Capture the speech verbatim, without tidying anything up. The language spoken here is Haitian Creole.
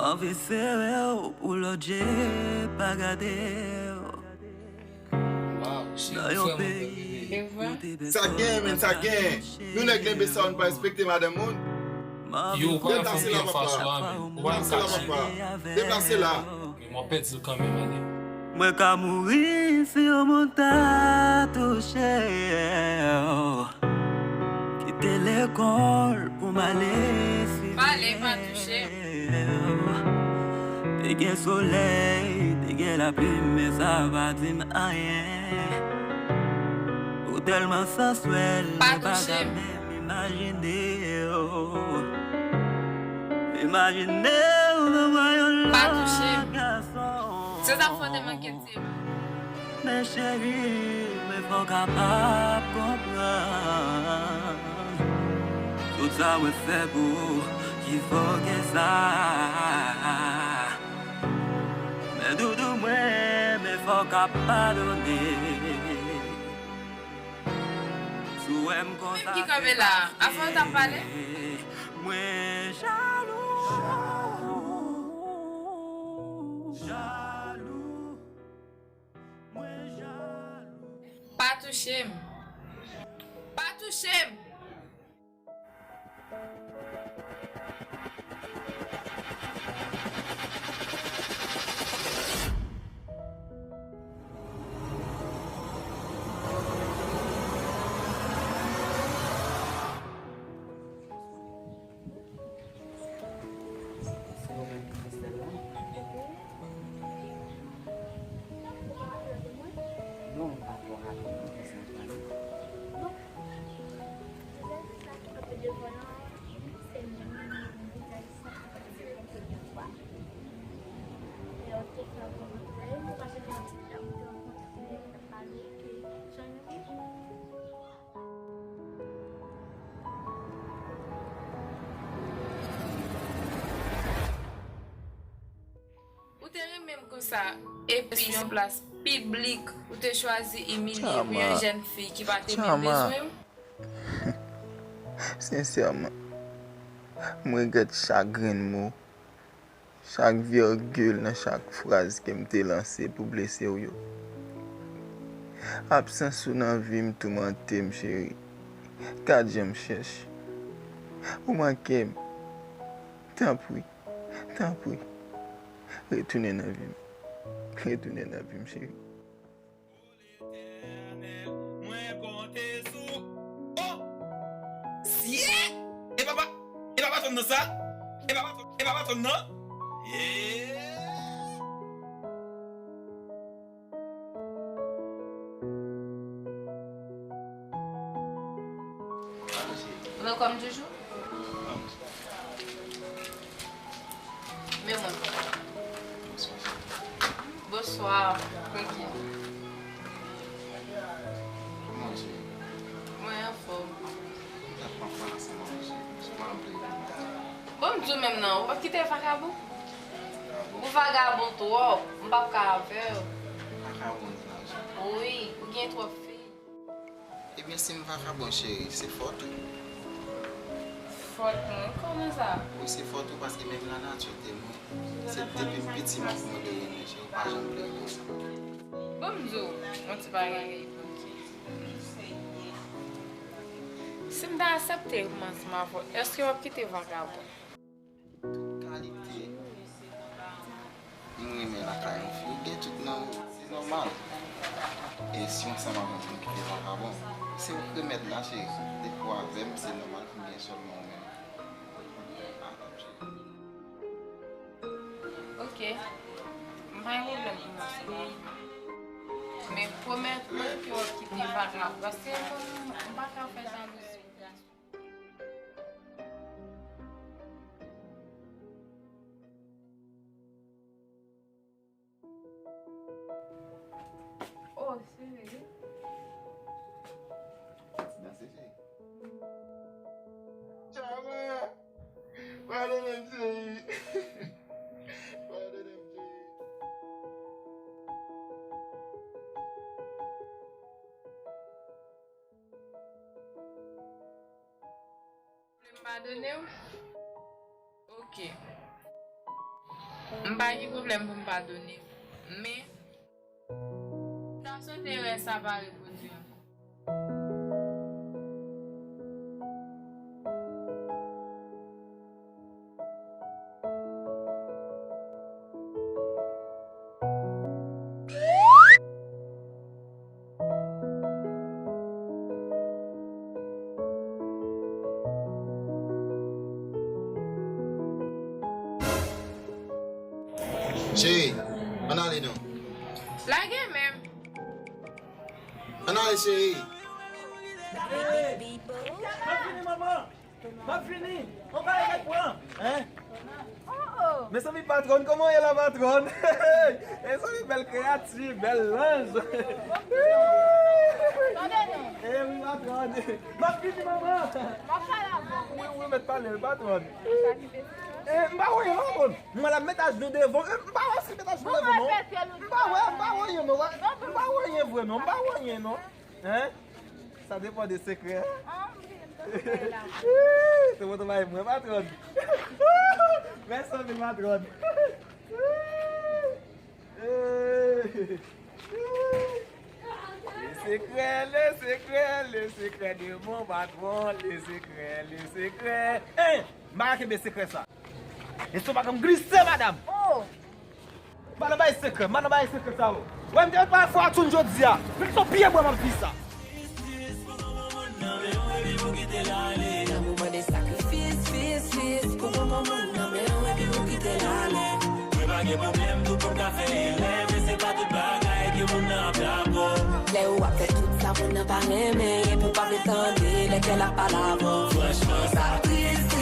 Anvi sere w pou lòt je pa gade w. Nan yon peyi kote pèsòn pa chache. Sa gen, men, sa gen. Nou nèg lenbe sa, nou pa respekte madanm moun. Deplase la, papa. Deplase la, papa. Deplase la. Men mwen pèdi l kanmenm, ale. Mwen ka mouri si yon moun ta touche w. Kite lekòl pou m ale swiv. Pale, pa touche m. Te gen solèy, te gen lapli, men sa pa di m anyen. Ou tèlman sanswèl, mwen pa ka menm imajine w. Imajine w nan bra yon lòt gason. Se sa fò te manke di m. Men cheri, men fò w kapab konprann. Tout sa mwen fè pou ou, ki fò w gen sa. Men doudou mwen, men fò w ka padone. Si w wè m konsa, ki kanpe la? Afè w t ap pale? Mwen jalou. Jalou. Mwen jalou. Pa touche m. Pa touche m. Ou te renmen m konsa, epi sou yon plas piblik, ou te chwazi imilye m, yon jèn fi ki pa te menm bezwen m? Sensèman, m regrèt chak grenn mo, chak vègil nan chak fraz ke m te lanse pou blese w yo. Absans ou nan vi m toumante m, cheri. Gad jan m chèch. Ou manke m. Tanpri, tanpri, retounen nan vi m. Retounen nan vi m, cheri. Letènèl, mwen konte sou. Oh! Syèt! E pa pa, e pa patwòn nan sa? E pa patwòn, e pa patwòn nan? Yeah! Welcome, Joujou. Men mwen. Bonswa. Bonswa. Tranquille. Kòman w ye? Mwen anfòm. Mwen t ap pran fwa ansanm avè w, cheri. Bon, m di w menm nan, ou p ap kite vakabon? Ou vagabon twòp, m p ap ka avè w. Vakabon, cheri. Wi, ou gen twòp fi. Ebyen, si m vakabon, cheri, se fòt ou. Fòt mwen? Kòman sa? Wi, se fòt ou, paske menm lanati te mwen. Se depi m piti m ap mande renmen, cheri, ou pa janm vle renmen sa. Bon, m di w yon ti bagay. Si m ta aksepte m ansanm avè w, èske w ap kite vakabon? Tout kalite. M renmen lakay yon fi, ou gen tout nan ou, se nòmal. E si w ansanm avè m, pou m kite vakabon, se ou k remèd la, cheri. Depi w avè m, se nòmal pou m gen sèlman ou menm. Atann, cheri. Ok. M pa gen pwoblèm pou m ansanm avè w. Men pwomèt mwen ke w ap kite vakabon, paske m, m pa ka fè jalouzi. Oh, cheri. Ti danse, cheri. Chama! Padone m, cheri. Padone m, cheri. Vle m padone w? Ok. M pa gen pwoblèm pou m padone w, men m ta swete erè sa pa repwodui ankò. Cheri, ann ale non. Lage menm. Ann ale, cheri. Hey! M ap vini, manman! M ap vini! On bagay k ap pran! Hein? Mezanmi, patwòn, kòman w ye la, patwòn? Mezanmi, bèl kreyati, bèl lanj! Eh wi, patwòn! M ap vini, manman! Wi, wi, mèt pale l, patwòn! Eh, m pa wè anyen non, patwòn. Mwen la met ajenou devan. Eh, m pa wè si met ajenou devan non. M pa wè, m pa wè anyen non. M pa wè anyen vre non. M pa wè anyen non. Hein? Sa depann de sekrè. Tou bon travay mwen, patwòn. Mèsi anpil, patwòn. Le secret, le secret, le secret de mon patron, le secret, le secret. Hein! M pa ka kenbe sekrè sa. Estomak m glise, madanm. Oh! M pa nan bay sekrè, m pa nan bay sekrè sa yo. Wè m te pa fwa tchoun jodi a. Men se yon pye bwa m ap di sa. Lanmou mande sakrifis, fis, fis. Pou bon bon moun nan men w epi pou kite l ale. Mwen pa gen pwoblèm, tout moun ka fè erè, men se pa tout bagay ke moun nan ap dakò. Lè ou ap fè tout sa moun nan pa renmen, epi w pa vle tande lè kè l ap pale avè w. Franchman, sa tris.